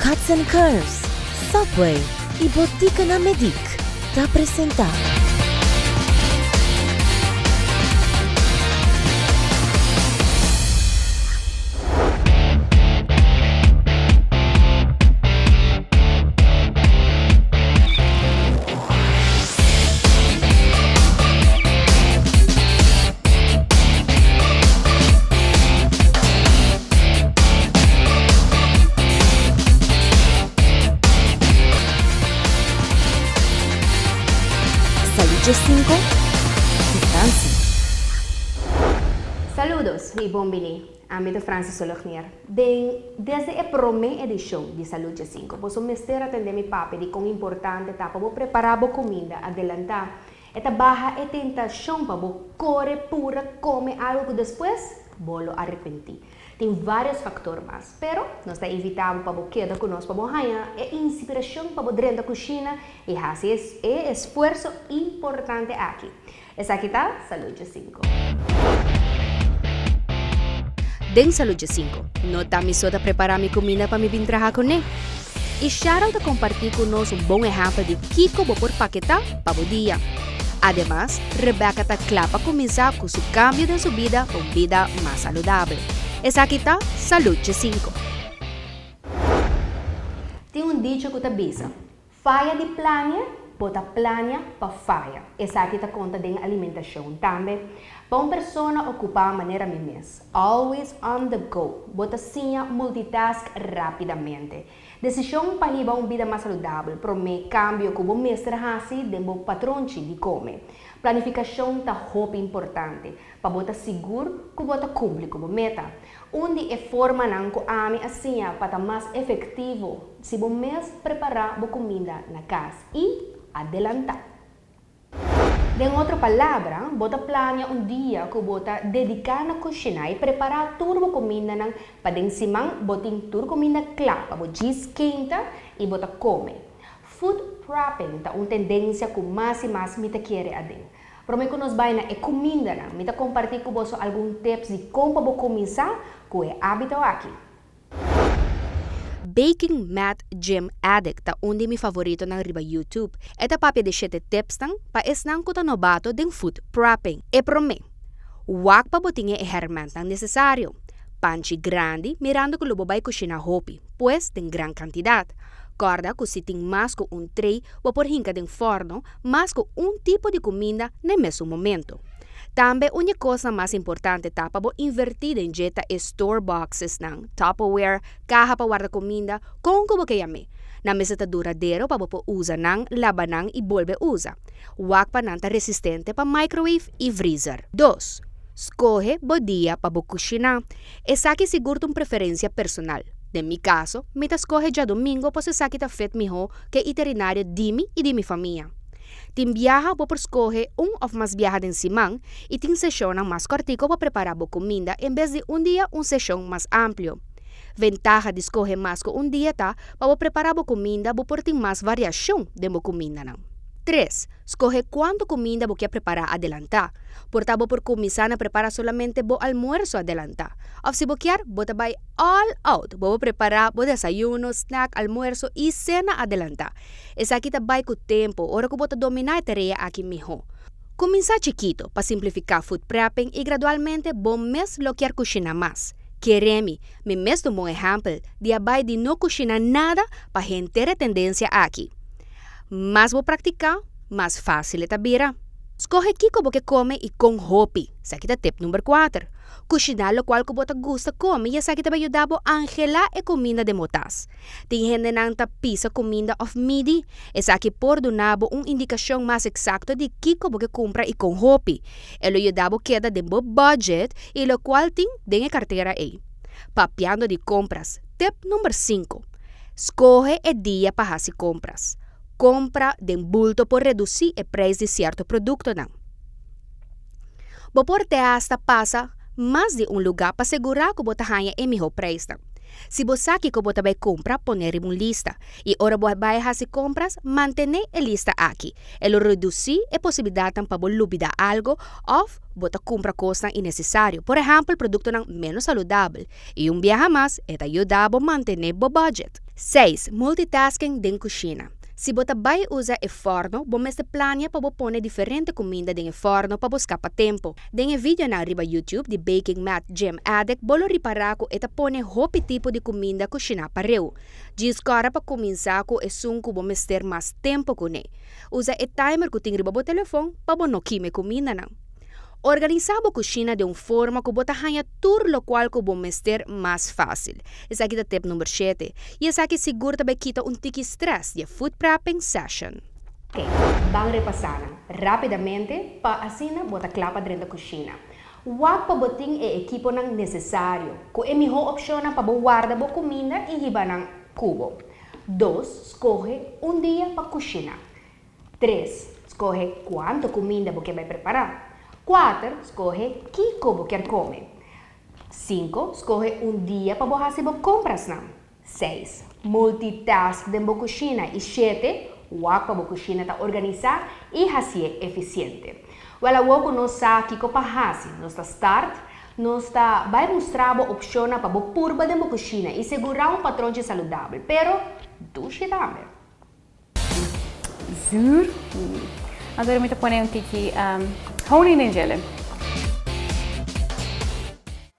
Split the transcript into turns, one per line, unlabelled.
Cuts and Curves, Subway y Botica na Medic ta presenta. Salud Djescinco cu Francie.
Saludos y bon bini. Ami ta Francie Solognier. Den desde e prome edicion di Salud Djescinco boso mester a tende mi papia di con importante ta pa bo prepara bo cuminda adelanta. E ta baha e tentashon pa bo kore pura kome algu ku despues bo lo arepentí. Tin vários faktor mas, pero nos ta invitá bo pa bo keda ku nos pa bo haña e inspirashon pa bo drenta kushina i hasi e esfuerso importante aki. Esaki ta Salud Djesinku.
Den Salud Djesinku, no ta mi so ta prepará mi kuminda pa mi bin traha kuné. I Sharon ta kompartí ku nos un bon ehèmpel di kiko bo por paketá pa bo dia. Ademas, Rebecca ta kla pa kuminsá ku su kambio den su bida pa un bida mas saludabel. Esaki ta Salud Djesinku.
Tin un dicho ku ta bisa, Faya di plania, bo ta plania pa faya. Esaki ta konta den alimentashon tambe. Pa un persona okupá manera mi mes, always on the go, bo ta siña multitask rápidamente. Desishon pa hiba un bida mas saludabel, promé kambio ku bo mester hasi den bo patronchi di kome. Planifikashon ta hopi importante pa bo ta sigur ku bo ta kumpli ku bo meta. Un di e formanan ku ami a siña pa ta mas efektivo si bo mes prepará bo kuminda na kas i adelantá. Den otro palabra, bo ta plania un dia ku bo ta dediká na kushiná i prepará tur bo kumindanan pa den siman bo tin tur kuminda kla pa bo djis keinta i bo ta kome. Food prepping ta un tendensia ku mas i mas mi ta kere aden. Promé ku nos bai na e kumindanan, mi ta kompartí ku boso algun tips di kon pa bo kuminsá ku e ábito aki.
Baking Mad Gym Addict ta un di mi favoritonan riba YouTube. E ta papia di shete tipsnan pa esnan ku ta nobato den food prepping. E promé, wak pa bo tin e hermentnan nesesario. Panchi grandi mirando ku lo bo bai kushina hopi, pues den gran kantidat. Kòrda ku si tin mas ku un trei bo por hinka den fòrno mas ku un tipo di kuminda na e mesun momento. Tambe un di e kosnan mas importante ta pa bo invertí den dje ta e store boxesnan, Tupperware, kaha pa warda kuminda, kon ku bo ke yam'é. Nan mester ta duradero pa bo por usa nan, laba nan i bolbe usa. Wak pa nan ta resistente pa microwave i vriezer. Dos, skohe bo dia pa bo kushiná. Esaki sigur ta un preferensia personal. Den mi kaso, mi ta skohe djadumingo pasobra esaki ta fet mihó ku e iterinario di mi i di mi famia. Tin biaha bo por skohe un òf mas biaha den siman i tin seshonnan mas kòrtiku pa prepará bo kuminda en bes di un dia un seshon mas amplio. Ventaha di skohe mas ku un dia ta pa bo prepará bo kuminda bo por tin mas variashon den bo kumindanan. Tres, skohe kuantu kuminda bo ke prepará adelantá. Por ta bo por kuminsá na prepará solamente bo almuerso adelantá. Òf si bo kier bo ta bai all out, bo por prepará bo desayuno, snack, almuerso i sena adelantá. Esaki ta bai ku tempu, ora ku bo ta dominá e tarea aki mihó. Kuminsá chikito pa simplifiká food prepping i gradualmente bo mes lo kier kushiná mas. Kere mi, mi mes ta un bon ehèmpel di a bai di no kushiná nada pa henter e tendensia aki. Mas bo praktiká, mas fásil e ta bira. Skohe kiko bo ke kome i kon hopi, esaki ta tip number kuater. Kushiná lokual ku bo ta gusta kome i esaki ta bai yuda bo angelá e kuminda den bo tas. Tin hendenan ta pisa kuminda òf midi. Esaki por duna bo un indikashon mas eksakto di kiko bo ke kumpra i kon hopi. E lo yuda bo keda den bo budget i lokual tin den e kartera ei. Papiando di kompras, tip number sinku, Skohe e dia pa hasi kompras. Kompra den bulto por redusí e preis di sierto produktonan. Bo por te asta pasa mas di un lugá pa segurá ku bo ta haña e mihó preisnan. Si bo sa kiko bo ta bai kumpra, pone riba un lista. I ora bo bai hasi kompras, mantené e lista aki. E lo redusí e posibilidatnan pa bo lubidá algu òf bo ta kumpra kosnan innesesario, por ehèmpel produktonan ménos saludabel. I un biaha mas, e ta yuda bo mantené bo budget. Seis, Multitasking den kushina. Si bo ta bai usa e fòrno, bo mester plania pa bo pone diferente kuminda den e fòrno pa bo skapa tempu. Den e videonan riba YouTube di Baking Matt Jim Addick bo lo ripará ku e ta pone hopi tipo di kuminda kushiná pareu. Djis kòrda pa kuminsá ku esun ku bo mester mas tempu kuné. Usa e timer ku tin riba bo telefon pa bo no kima e kumindanan. Organisá bo kushina den un forma ku bo ta haña tur lokual ku bo mester mas fásil. Esaki ta tip number shete, i esaki sigur ta bai kita un tiki strès di e food prepping session.
Oke, ban repasá nan rápidamente pa asina bo ta kla pa drenta kushina. Wak pa bo tin e ekiponan nesesario, ku e mihó opshonnan pa bo warda bo kuminda i hiba nan ku bo. Dos, skohe un dia pa kushiná. Tres, skohe kuantu kuminda bo ke bai prepará. Kuater, skohe kiko bo kier kome. Sinku, skohe un dia pa bo hasi bo komprasnan. Seis, multitask den bo kushina. I shete, wak pa bo kushina ta organisá i hasié efisiente. Wèl awor ku nos sa kiko pa hasi, nos ta start, nos ta bai mustra bo opshonnan pa bo purba den bo kushina i segurá un patronchi saludabel, pero dushi tambe.
Zuur. Anto mi ta pone un tiki honing den djele.